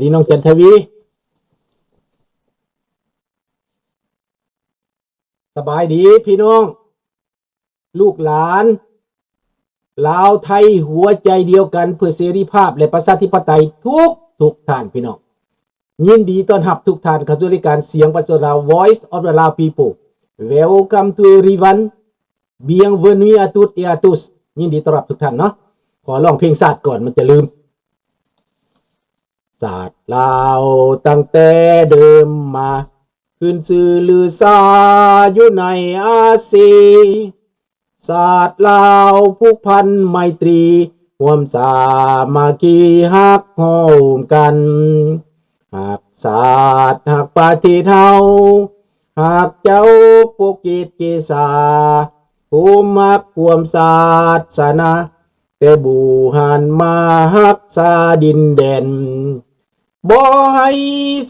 ດີ ນ້ອງຈັນທະວີ. ສະບາຍດີພີ່ນ້ອງ ລູກຫຼານ ລາວໄທຫົວໃຈດຽວກັນເພື່ອເສລີພາບ ແລະ ປະຊາທິປະໄຕ ທຸກໆທ່ານພີ່ນ້ອງ. ຍິນດີຕ້ອນຮັບທຸກທ່ານເຂົ້າສູ່ລາຍການສຽງປະຊາຊົນລາວ Voice of the Lao People. Welcome to everyone. Bienvenue à toutes et à tous. ຍິນດີຕ້ອນຮັບທຸກທ່ານເນາະ. ຂໍຮ້ອງເພງຊາດກ່ອນ ມັນຈະລືມ. ຊາດລາວຕັ້ງແຕ່ເດີມມາ ຂຶ້ນຊື່ລືຊາຢູ່ໃນອາຊີ. ຊາດລາວຜູກພັນໄມຕີ ຮ່ວມສາມັກຄີຮັກໂຮມກັນ. ຮັກຊາດຮັກປະເທດເຮົາ ຮັກເຈົ້າປົກເກດເກສາ ໂຮມຮັກຮ່ວມສາສະໜາ ແຕ່ບູຮານມາຮັກສາດິນແດນ. ບໍ່ໃຫ້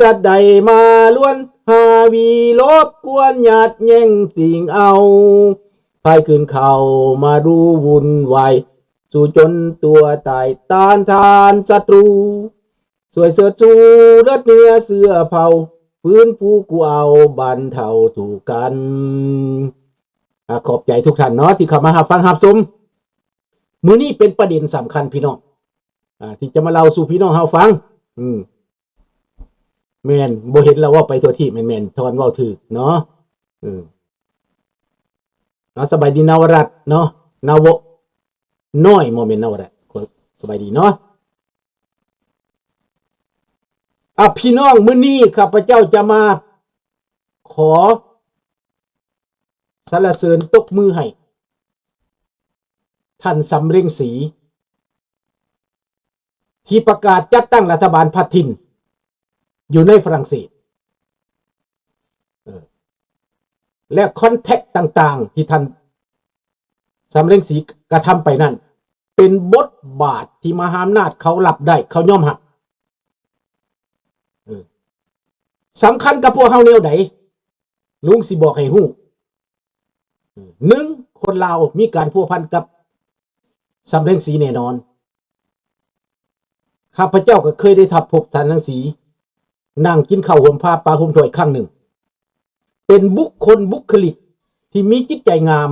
ສັດໃດມາລວນ ຫາວີລົບກວນຍາດແຍ່ງຊິງເອົາ. ໃຜຂຶ້ນເຂົ້າມາດູວຸ່ນວາຍ ສູ້ຈົນຕົວຕາຍຕ້ານທານສັດຕູ. ຊ່ວຍເຊີດຊູເລືອດເນື້ອເຊື້ອເຜົ່າ ຟື້ນຟູກູ້ເອົາບັນເທົາທຸກກັນ. ອາ ຂອບໃຈທຸກທ່ານເນາະ ທີ່ເຂົ້າມາຮັບຟັງຮັບຊົມ. ມື້ນີ້ເປັນປະເດັນສຳຄັນພີ່ນ້ອງ ອາ ທີ່ຈະມາເລົ່າສູ່ພີ່ນ້ອງເຮົາຟັງ. ອືມ ແມ່ນ ບໍ່ເຫັນລາວເວົ້າໄປທົ່ວທີບ ແມ່ນໆ ທ່ານເວົ້າຖືກເນາະ. ເອີ ເອົາ ສະບາຍດີນະວະລັດເນາະ ນະວະ ນ້ອຍ ບໍ່ແມ່ນນະວະລັດ ສະບາຍດີເນາະ. ອາ ພີ່ນ້ອງ ມື້ນີ້ຂ້າພະເຈົ້າຈະມາຂໍສັນລະເສີນຕົບມືໃຫ້ທ່ານ ສຳເລັງສີ ທີ່ປະກາດຈັດຕັ້ງລັດຖະບານພັດຖິ່ນຢູ່ໃນຝຣັ່ງເສດ ເອີ ແລະ ຄອນແທັກຕ່າງໆ ທີ່ທ່ານ ສຳເລັງສີກະທຳໄປນັ້ນ ເປັນບົດບາດທີ່ມະຫາອຳນາດເຂົາຮັບໄດ້ ເຂົາຍອມຮັບ. ເອີ ສຳຄັນກັບພວກເຮົາແນວໃດ? ລຸງຊິບອກໃຫ້ຮູ້. ເອີ ໜຶ່ງ ຄົນລາວມີການພົວພັນກັບສຳເລັງສີແນ່ນອນ. ຂ້າພະເຈົ້າກໍເຄີຍໄດ້ທັບພົບສຳເລັງສີ ນັ່ງກິນເຂົ້າຮ່ວມພາປາຮ່ວມຖ້ວຍຄັ້ງໜຶ່ງ. ເປັນບຸກຄົນບຸກຄະລິກທີ່ມີຈິດໃຈງາມ.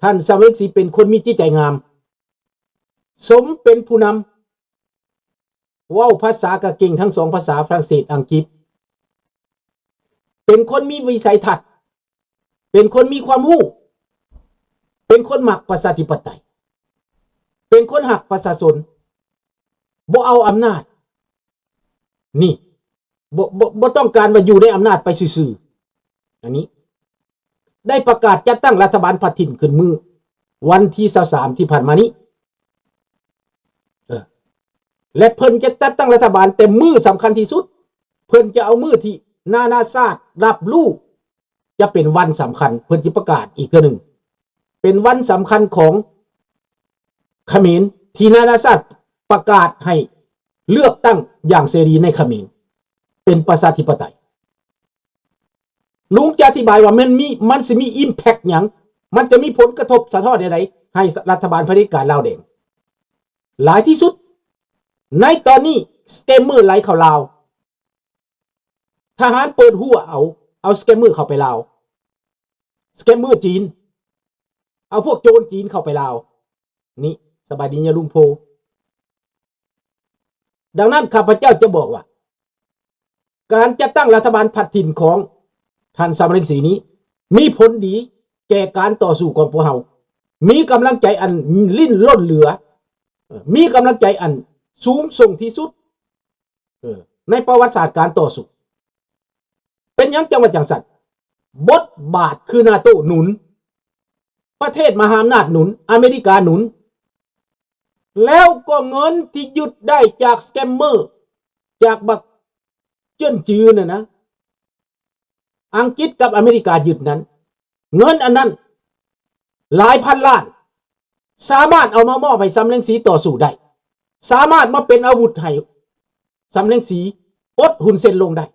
ທ່ານສຳເລັງສີເປັນຄົນມີຈິດໃຈງາມ ສົມເປັນຜູ້ນຳ. ເວົ້າພາສາກະເກັ່ງທັງສອງພາສາ ຝຣັ່ງເສດ ອັງກິດ. ເປັນຄົນມີວິໄສທັດ, ເປັນຄົນມີຄວາມຮູ້, ເປັນຄົນມັກປະຊາທິປະໄຕ, ເປັນຄົນຮັກປະຊາຊົນ, ບໍ່ເອົາອຳນາດ. ນີ້ ບໍ່ ບໍ່ ບໍ່ຕ້ອງການວ່າຢູ່ໃນອຳນາດໄປຊື່ໆ. ອັນນີ້ ໄດ້ປະກາດຈັດຕັ້ງລັດຖະບານພັດຖິ່ນຂຶ້ນມື້ວັນທີຊາວສາມທີ່ຜ່ານມານີ້ ເອີ ແລະ ເພິ່ນຈະຈັດຕັ້ງລັດຖະບານ ແຕ່ມື້ສຳຄັນທີ່ສຸດ ເພິ່ນຈະເອົາມື້ທີ່ນານາຊາດຮັບຮູ້ ຈະເປັນວັນສຳຄັນ ເພິ່ນຊິປະກາດອີກເທື່ອໜຶ່ງ ເປັນວັນສຳຄັນຂອງຂະເໝນ ທີ່ນານາຊາດປະກາດໃຫ້ເລືອກຕັ້ງຢ່າງເສລີໃນຂະເໝນ ເປັນປະຊາທິປະໄຕ. ລຸງຈະອະທິບາຍວ່າມັນມີ ມັນຊິມີອິມແພັກຫຍັງ ມັນຈະມີຜົນກະທົບສະທ້ອນແນວໃດໃຫ້ລັດຖະບານຜະເດັດການລາວແດງ. ຫຼາຍທີ່ສຸດໃນຕອນນີ້ ສະແກມເມີໄຫຼເຂົ້າລາວ. ທະຫານເປີດຮົ້ວເອົາ ເອົາສະແກມເມີເຂົ້າໄປລາວ. ສະແກມເມີຈີນ ເອົາພວກໂຈນຈີນເຂົ້າໄປລາວ. ນີ້ ສະບາຍດີຍາລຸງໂພ. ດັ່ງນັ້ນ ຂ້າພະເຈົ້າຈະບອກວ່າ ການຈັດຕັ້ງລັດຖະບານພັດຖິ່ນຂອງທ່ານສຳເລັງສີນີ້ ມີຜົນດີແກ່ການຕໍ່ສູ້ຂອງພວກເຮົາ, ມີກຳລັງໃຈອັນລົ້ນລົ້ນເຫຼືອ, ເອີ ມີກຳລັງໃຈອັນສູງສົ່ງທີ່ສຸດ ເອີ ໃນປະຫວັດສາດການຕໍ່ສູ້. ເປັນຫຍັງຈັ່ງວ່າຈັ່ງຊັ້ນ? ບົດບາດຄືນາໂຕໜູນ, ປະເທດມະຫາອຳນາດໜູນ, ອາເມລິກາໜູນ, ແລ້ວກໍເງິນທີ່ຍຶດໄດ້ຈາກສະແກມເມີ, ຈາກບັກເຈີນຈືນນັ້ນນະ, ອັງກິດກັບອາເມລິກາຍຶດນັ້ນ, ເງິນອັນນັ້ນຫຼາຍພັນລ້ານ ສາມາດເອົາມາມອບໃຫ້ສຳເລັງສີຕໍ່ສູ້ໄດ້, ສາມາດມາເປັນອາວຸດໃຫ້ສຳເລັງສີປົດຮຸນເຊັນລົງໄດ້.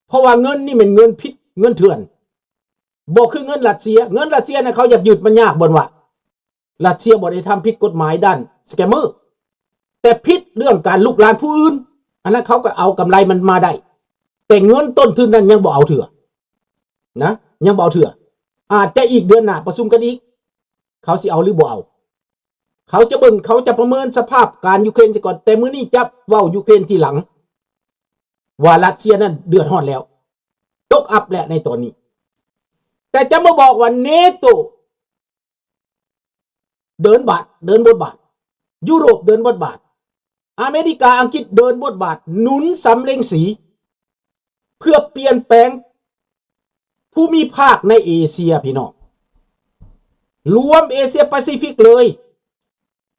ເພາະວ່າເງິນນີ້ແມ່ນເງິນຜິດ, ເງິນເຖື່ອນ, ບໍ່ຄືເງິນຣັດເຊຍ. ເງິນຣັດເຊຍນະ ເຂົາຢາກຍຶດມັນຍາກບ່ອນວ່າ ຣັດເຊຍບໍ່ໄດ້ທຳຜິດກົດໝາຍດ້ານສະແກມເມີ, ແ ຕ່ຜິດເລື່ອງການລຸກລານຜູ້ອື່ນ ອັນນັ້ນເຂົາກໍເອົາກຳໄລມັນມາໄດ້ ແຕ່ເງິນຕົ້ນທຶນນັ້ນຍັງບໍ່ເອົາເທື່ອນະ ຍັງບໍ່ເອົາເທື່ອ. ອາດຈະອີກເດືອນໜ້າປະຊຸມກັນອີກ ເຂົາຊິເອົາຫຼືບໍ່ເອົາ. ເຂົາຈະເບິ່ງ ເຂົາຈະປະເມີນສະພາບການຢູເຄຣນຊະກ່ອນ ແຕ່ມື້ນີ້ຈະເວົ້າຢູເຄຣນທີຫຼັງ ວ່າຣັດເຊຍນັ້ນເດືອດຮ້ອນແລ້ວ ຕົກອັບແລ້ວໃນຕອນນີ້. ແຕ່ຈະມາບອກວ່າເນໂຕ ເດີນບາດ ເດີນບົດບາດ, ຢູໂຣບເດີນບົດບາດ, ອາເມລິກາ ອັງກິດເດີນບົດບາດ ໜູນສຳເລັງສີ ເພື່ອປ່ຽນແປງພູມິພາກໃນເອເຊຍ ພີ່ນ້ອງ, ລວມເອເຊຍປາຊີຟິກເລີຍ,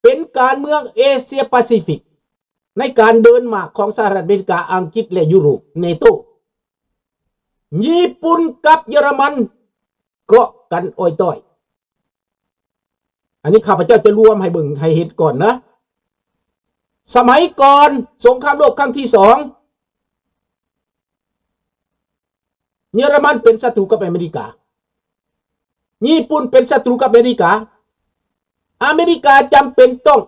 ເປັນການເມືອງເອເຊຍປາຊີຟິກ ໃນການເດີນໝາກຂອງສະຫະລັດອາເມລິກາ, ອັງກິດ ແລະ ຢູໂຣບ, ເນໂຕ. ຍີ່ປຸ່ນກັບເຢຍລະມັນເກາະກັນອ້ອຍຕ້ອຍ. ອັນນີ້ຂ້າພະເຈົ້າຈະລວມໃຫ້ເບິ່ງໃຫ້ເຫັນກ່ອນນະ. ສະໄໝກ່ອນສົງຄາມໂລກຄັ້ງທີສອງ ເຢຍລະມັນເປັນສັດຕູກັບອາເມລິກາ, ຍີ່ປຸ່ນເປັນສັດຕູກັບອາເມລິກາ, ອາເມລິກາຈຳເປັນຕ້ອງ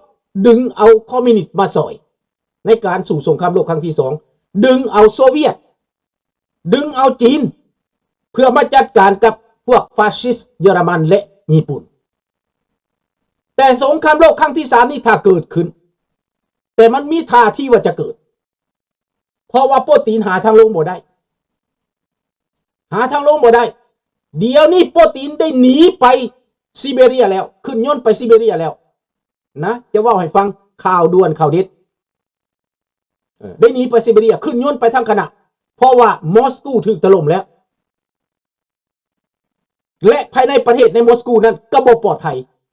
ດຶງເອົາຄອມມິວນິດມາຊ່ອຍໃນການສູ້ສົງຄາມໂລກຄັ້ງທີສອງ, ດຶງເອົາໂຊວຽດ, ດຶງເອົາຈີນ ເພື່ອມາຈັດການກັບພວກຟາຊິດເຢຍລະມັນ ແລະ ຍີ່ປຸ່ນ. ແຕ່ສົງຄາມໂລກຄັ້ງທີສາມນີ້ຖ້າເກີດຂຶ້ນ, ແຕ່ມັນມີທ່າທີວ່າຈະເກີດ, ເພາະວ່າໂປຕີນຫາທາງລົງບໍ່ໄດ້, ຫາທາງລົງບໍ່ໄດ້. ດຽວນີ້ໂປຕີນໄດ້ໜີໄປຊີເບເຣຍແລ້ວ, ຂຶ້ນຍົນໄປຊີເບເຣຍແລ້ວນະ, ຈະເວົ້າໃຫ້ຟັງ, ຂ່າວດ່ວນ, ຂ່າວເດັດ. ເອີ ໄດ້ໜີໄປຊີເບເຣຍ, ຂຶ້ນຍົນໄປທັງຄະນະ, ເພາະວ່າມອສກູຖືກຖະຫຼົ່ມແລ້ວ ແລະ ພາຍໃນປະເທດໃນມອສກູນັ້ນກໍບໍ່ປອດໄພ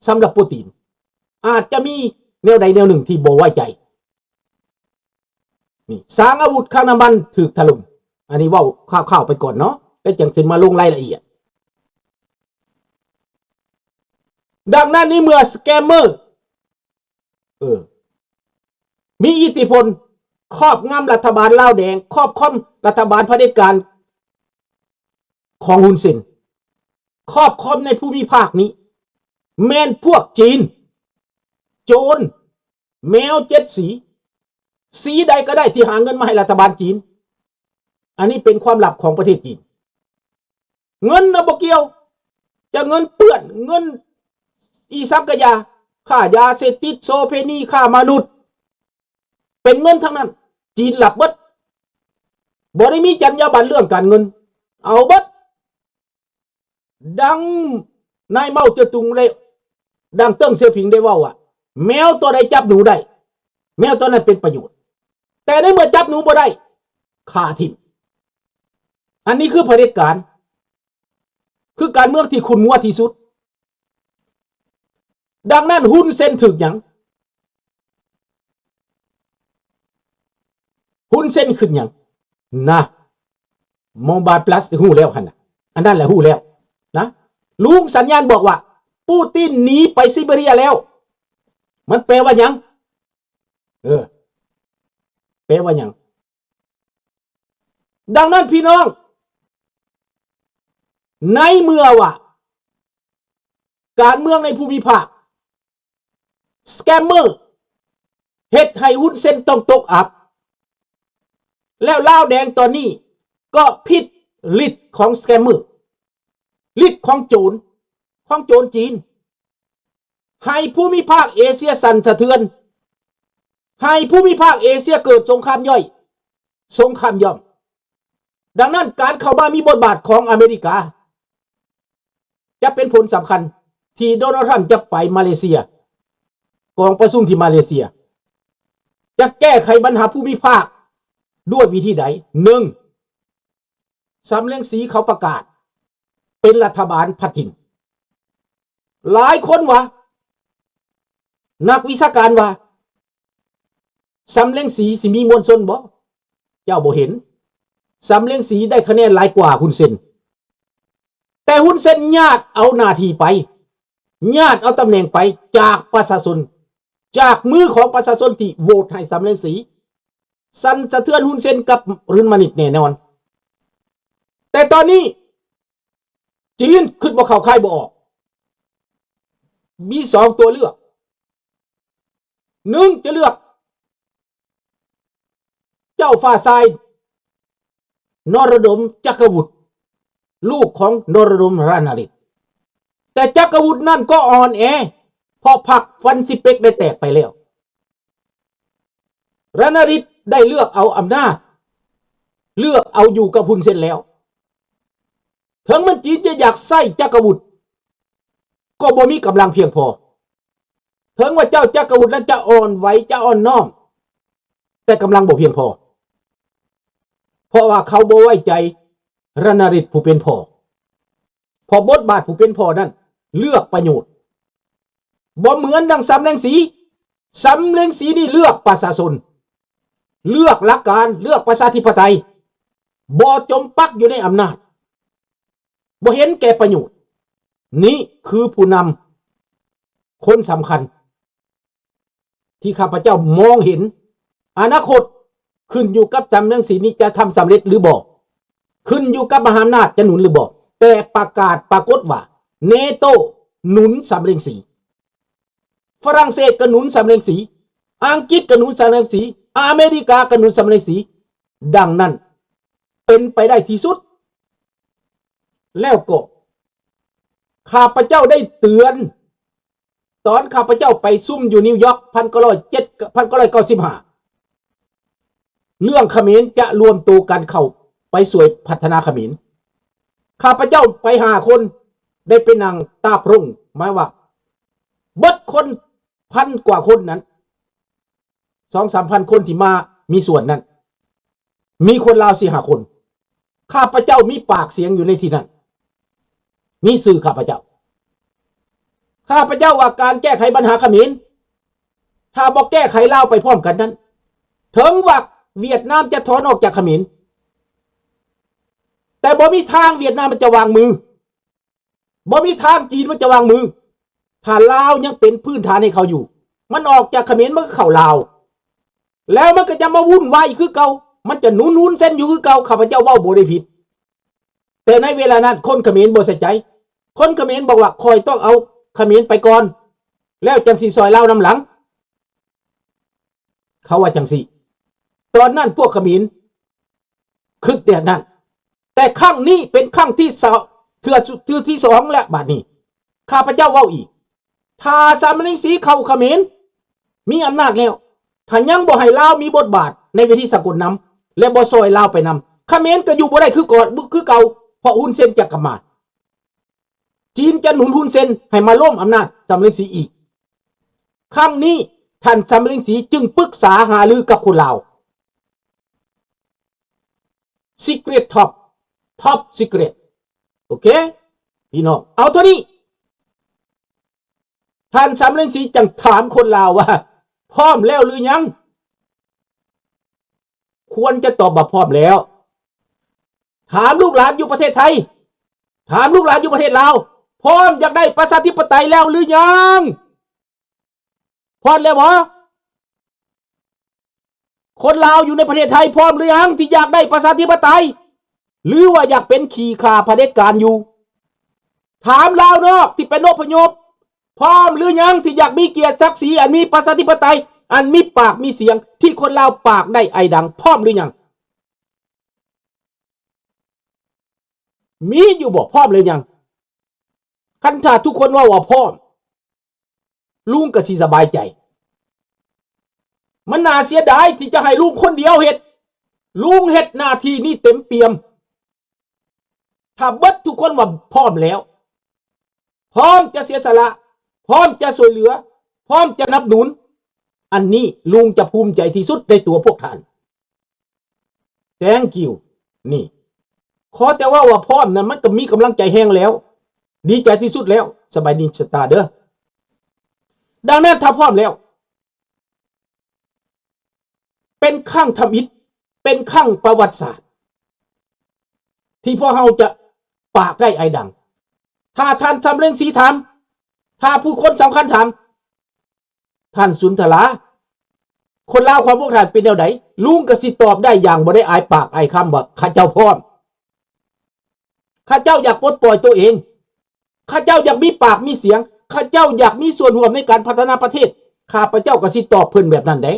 ສຳລັບໂປຕີນ, ອາດຈະມີແນວໃດແນວໜຶ່ງທີ່ບໍ່ໄວ້ໃຈ. ນີ້ ສາງອາວຸດຄາງນ້ຳມັນຖືກຖະຫຼົ່ມ. ອັນນີ້ເວົ້າຄ່າວໆໄປກ່ອນເນາະ, ແລ້ວຈັ່ງຊິມາລົງລາຍລະອຽດ. ດັ່ງນັ້ນ ໃນເມື່ອສະແກມເມີ ເອີ ມີອິດທິພົນຄອບງຳລັດຖະບານລາວແດງ, ຄອບຄອມລັດຖະບານຜະເດັດການຂອງຮຸນເຊັນ, ຄອບຄອມໃນພູມິພາກນີ້ ແມ່ນພວກຈີນ, ໂຈນ, ແມວເຈັດສີ, ສີໃດກໍໄດ້ທີ່ຫາເງິນມາໃຫ້ລັດຖະບານຈີນ. ອັນນີ້ເປັນຄວາມລັບຂອງປະເທດຈີນ. ເງິນນະບໍ່ກ່ຽວ, ຈະເງິນເປື້ອນ, ເງິນອີ່ສັງກະຢ່າ, ຄ້າຢາເສບຕິດ, ໂສເພນີ, ຄ້າມະນຸດ, ເປັນເງິນທັງນັ້ນ, ຈີນຮັບເບິດ. ບໍ່ໄດ້ມີຈັນຍາບັນເລື່ອງການເງິນ, ເອົາເບິດ. ດັ່ງນາຍເມົາເຈີຕຸງໄດ້, ດັ່ງເຕີງເຊຍຜິງໄດ້ເວົ້າວ່າ ແມວຕົວໃດຈັບໜູໄດ້, ແມວຕົວນັ້ນເປັນປະໂຫຍດ, ແຕ່ໃນເມື່ອຈັບໜູບໍ່ໄດ້, ຂ້າຖິ້ມ. ອັນນີ້ຄືຜະເດັດການ, ຄືການເມືອງທີ່ຂຸ້ນມົວທີ່ສຸດ. ດັ່ງນັ້ນ ຮຸນເຊັນຖືກຫຍັງ? ຮຸນເຊັນຂຶ້ນຫຍັງ? ນະ, ມອງບາພລັສຮູ້ແລ້ວຫັ້ນນະ, ອັນນັ້ນແຫຼະຮູ້ແລ້ວນະ. ລຸງສັນຍານບອກວ່າ ປູຕິນໜີໄປຊີເບເຣຍແລ້ວ. ມັນແປວ່າຫຍັງ? ເອີ ແປວ່າຫຍັງ? ດັ່ງນັ້ນ ພີ່ນ້ອງ, ໃນເມື່ອວ່າການເມືອງໃນພູມິພາກ ສະແກມເມີເຮັດໃຫ້ຮຸນເຊັນຕ້ອງຕົກອັບ, ແລ້ວລາວແດງຕອນນີ້ກໍຜິດລິດຂອງສະແກມເມີ, ລິດຂອງໂຈນ, ຂອງໂຈນຈີນ, ໃຫ້ພູມິພາກເອເຊຍສັ່ນສະເທືອນ, ໃຫ້ພູມິພາກເອເຊຍເກີດສົງຄາມຍ່ອຍ, ສົງຄາມຫຍ່ອມ. ດັ່ງນັ້ນ ການເຂົ້າມາມີບົດບາດຂອງອາເມລິກາ ຈະເປັນຜົນສຳຄັນທີ່ໂດນັລ ທຣຳ ຈະໄປມາເລເຊຍ, ກອງປະຊຸມທີ່ມາເລເຊຍ ຈະແກ້ໄຂບັນຫາພູມິພາກດ້ວຍວິທີໃດ? ໜຶ່ງ, ສຳເລັງສີເຂົາປະກາດເປັນລັດຖະບານພັດຖິ່ນ. ຫຼາຍຄົນວ່າ, ນັກວິຊາການວ່າ, ສຳເລັງສີຊິມີມວນຊົນບໍ່? ເຈົ້າບໍ່ເຫັນ. ສຳເລັງສີໄດ້ຄະແນນຫຼາຍກວ່າຮຸນເຊັນ. ແຕ່ຮຸນເຊັນຍາດເອົາໜ້າທີ່ໄປ, ຍາດເອົາຕຳແໜ່ງໄປຈາກປະຊາຊົນ, ຈາກມືຂອງປະຊາຊົນທີ່ໂຫວດໃຫ້ສຳເລັງສີ. ສັ່ນສະເທືອນຮຸນເຊັນກັບຣຶນມານິດແນ່ນອນ. ແຕ່ຕອນນີ້ຈີນຄິດບໍ່ເຂົ້າຄາຍບໍ່ອອກ. ມີສອງຕົວເລືອກ. ໜຶ່ງ ຈະເລືອກ ເຈົ້າຟ້າຊາຍ ນະລະດົມ ຈັກກະວຸດ ລູກຂອງນະລະດົມ ຣານາຣິດ. ແຕ່ຈັກກະວຸດນັ້ນກໍອ່ອນແອ ເພາະພັກຟັນຊິເປັກໄດ້ແຕກໄປແລ້ວ. ຣານາຣິດໄດ້ເລືອກເອົາອຳນາດ ເລືອກເອົາຢູ່ກັບຮຸນເຊັນແລ້ວ. ເຖິງແມ່ນຈີນຈະຢາກໃຊ້ຈັກກະວຸດ ກໍບໍ່ມີກຳລັງພຽງພໍ. ເຖິງວ່າເຈົ້າຈັກກະວຸດນັ້ນຈະອ່ອນໄຫວ ຈະອ່ອນນ້ອມ ແຕ່ກຳລັງບໍ່ພຽງພໍ ເພາະວ່າເຂົາບໍ່ໄວ້ໃຈຣານາຣິດຜູ້ເປັນພໍ່. ເພາະບົດບາດຜູ້ເປັນພໍ່ນັ້ນເລືອກປະໂຫຍດ ບໍ່ເໝືອນດັ່ງສຳແລງສີ. ສຳແລງສີນີ້ເລືອກປະຊາຊົນ ເລືອກຫຼັກການ ເລືອກປະຊາທິປະໄຕ ບໍ່ຈົມປັກຢູ່ໃນອຳນາດ ບໍ່ເຫັນແກ່ປະໂຫຍດ. ນີ້ຄືຜູ້ນຳຄົນສຳຄັນ ທີ່ຂ້າພະເຈົ້າມອງເຫັນອະນາຄົດ ຂຶ້ນຢູ່ກັບສຳແລງສີນີ້ຈະທຳສຳເລັດຫຼືບໍ່ ຂຶ້ນຢູ່ກັບມະຫາອຳນາດຈະໜູນຫຼືບໍ່. ແຕ່ປະກາດປາກົດວ່າ ເນໂຕ ໜູນສຳແລງສີ, ຝຣັ່ງເສດກໍໜູນສຳແລງສີ, ອັງກິດກໍໜູນສຳແລງສີ, ອາເມລິກາກໍໜູນສຳແລງສີ. ດັ່ງນັ້ນ ເປັນໄປໄດ້ທີ່ສຸດ. ແລ້ວກໍ ຂ້າພະເຈົ້າໄດ້ເຕືອນ ຕອນຂ້າພະເຈົ້າໄປຊຸມຢູ່ນິວຢອກ ພັນເກົ້າຮ້ອຍເຈັດ ພັນເກົ້າຮ້ອຍເກົ້າສິບຫ້າ ເລື່ອງຂະເໝນຈະລວມໂຕກັນເຂົ້າໄປຊ່ວຍພັດທະນາຂະເໝນ. ຂ້າພະເຈົ້າໄປຫ້າຄົນ ໄດ້ໄປນັ່ງຕາບລົງ ໝາຍວ່າເບິດຄົນພັນກວ່າຄົນນັ້ນ ສອງສາມພັນຄົນທີ່ມາມີສ່ວນນັ້ນ ມີຄົນລາວສີ່ຫ້າຄົນ. ຂ້າພະເຈົ້າມີປາກສຽງຢູ່ໃນທີ່ນັ້ນ ມີຊື່ຂ້າພະເຈົ້າ. ຂ້າພະເຈົ້າວ່າການແກ້ໄຂບັນຫາຂະເໝນ ຖ້າບໍ່ແກ້ໄຂລາວໄປພ້ອມກັນນັ້ນ ເຖິງວ່າຫວຽດນາມຈະຖອນອອກຈາກຂະເໝນ ແຕ່ບໍ່ມີທາງຫວຽດນາມມັນຈະວາງມື. ບໍ່ມີທາງຈີນມັນຈະວາງມື ຖ້າລາວຍັງເປັນພື້ນຖານໃຫ້ເຂົາຢູ່. ມັນອອກຈາກຂະເໝນ ມັນກໍເຂົ້າລາວ ແລ້ວມັນກໍຈະມາວຸ່ນວາຍຄືເກົ່າ ມັນຈະໜູນຮຸນເຊັນຢູ່ຄືເກົ່າ. ຂ້າພະເຈົ້າເວົ້າບໍ່ໄດ້ຜິດ ແຕ່ໃນເວລານັ້ນຄົນຂະເໝນບໍ່ໃສ່ໃຈ. ຄົນຂະເໝນບອກວ່າ ຂ້ອຍຕ້ອງເອົາຂະເໝນໄປກ່ອນ ແລ້ວຈັ່ງຊິຊ່ອຍລາວນຳຫຼັງ. ເຂົາວ່າຈັ່ງຊີ້. ຕອນນັ້ນພວກຂະເໝນຄິດແບບນັ້ນ ແຕ່ຄັ້ງນີ້ເປັນຄັ້ງທີສອງ ເທື່ອ ເທື່ອທີສອງແລ້ວ. ບາດນີ້ຂ້າພະເຈົ້າເວົ້າອີກ ຖ້າສາມະເນງສີເຂົ້າຂະເໝນ ມີອຳນາດແລ້ວ ຖ້າຍັງບໍ່ໃຫ້ລາວມີບົດບາດໃນເວທີສາກົນນຳ ແລະ ບໍ່ຊ່ອຍລາວໄປນຳ ຂະເໝນກໍຢູ່ບໍ່ໄດ້ຄືກ່ອນ ຄືເກົ່າ ເພາະຮຸນເຊັນຈະກັບມາ. ຈີນຈະໜູນຮຸນເຊັນໃຫ້ມາລົ້ມອຳນາດສາມະເນງສີອີກ. ຄັ້ງນີ້ທ່ານສາມະເນງສີຈຶ່ງປຶກສາຫາລືກັບຄົນລາວ. Secret Top Top Secret ໂອເຄ ພີ່ນ້ອງ ເອົາເທົ່ານີ້. ທ່ານສາມະເນງສີຈຶ່ງຖາມຄົນລາວວ່າ ພ້ອມແລ້ວຫຼືຍັງ? ຄວນຈະຕອບວ່າພ້ອມແລ້ວ. ຖາມລູກຫຼານຢູ່ປະເທດໄທ, ຖາມລູກຫຼານຢູ່ປະເທດລາວ, ພ້ອມຢາກໄດ້ປະຊາທິປະໄຕແລ້ວຫຼືຍັງ? ພ້ອມແລ້ວບໍ່? ຄົນລາວຢູ່ໃນປະເທດໄທພ້ອມຫຼືຍັງທີ່ຢາກໄດ້ປະຊາທິປະໄຕ ຫຼືວ່າຢາກເປັນຂີ້ຂ້າຜະເດັດການຢູ່? ຖາມລາວນອກທີ່ເປັນອົບພະຍົບ ພ້ອມຫຼືຍັງທີ່ຢາກມີກຽດສັກສີອັນມີປະຊາທິປະໄຕ ອັນມີປາກມີສຽງ ທີ່ຄົນລາວປາກໄດ້ໄອດັງ ພ້ອມຫຼືຍັງ? ມີຢູ່ບໍ່? ພ້ອມຫຼືຍັງ? ຄັນຖ້າທຸກຄົນເວົ້າວ່າພ້ອມ ລຸງກໍຊິສະບາຍໃຈ. ມັນໜ້າເສຍດາຍທີ່ຈະໃຫ້ລຸງຄົນດຽວເຮັດ. ລຸງເຮັດໜ້າທີ່ນີ້ເຕັມປ່ຽມ. ຖ້າເບິດທຸກຄົນວ່າພ້ອມແລ້ວ, ພ້ອມຈະເສຍສະຫຼະ, ພ້ອມຈະຊ່ວຍເຫຼືອ, ພ້ອມຈະໜັບໜູນ, ອັນນີ້ລຸງຈະພູມໃຈທີ່ສຸດໃນຕົວພວກທ່ານ. Thank you. ນີ້ ຂໍແຕ່ເວົ້າວ່າພ້ອມນັ້ນ ມັນກໍມີກຳລັງໃຈແຮງແລ້ວ. ດີໃຈທີ່ສຸດແລ້ວ. ສະບາຍດີຊະຕາເດີ. ດັ່ງນັ້ນ ຖ້າພ້ອມແລ້ວ ເປັນຄັ້ງທຳອິດ, ເປັນຄັ້ງປະຫວັດສາດ ທີ່ພວກເຮົາຈະປາກໄດ້ໄອດັງ. ຖ້າທ່ານສຳເລັງສີຖາມ, ຖ້າຜູ້ຄົນສຳຄັນຖາມ, ທ່ານສຸນທະລາ, ຄົນລາວຂອງພວກທ່ານເປັນແນວໃດ? ລຸງກໍຊິຕອບໄດ້ຢ່າງບໍ່ໄດ້ອາຍປາກອາຍຄຳວ່າ ຂ້າເຈົ້າພ້ອມ. ຂ້າເຈົ້າຢາກປົດປ່ອຍຕົວເອງ. ຂ້າເຈົ້າຢາກມີປາກມີສຽງ. ຂ້າເຈົ້າຢາກມີສ່ວນຮ່ວມໃນການພັດທະນາປະເທດ. ຂ້າພະເຈົ້າກໍຊິຕອບເພິ່ນແບບນັ້ນເດ້.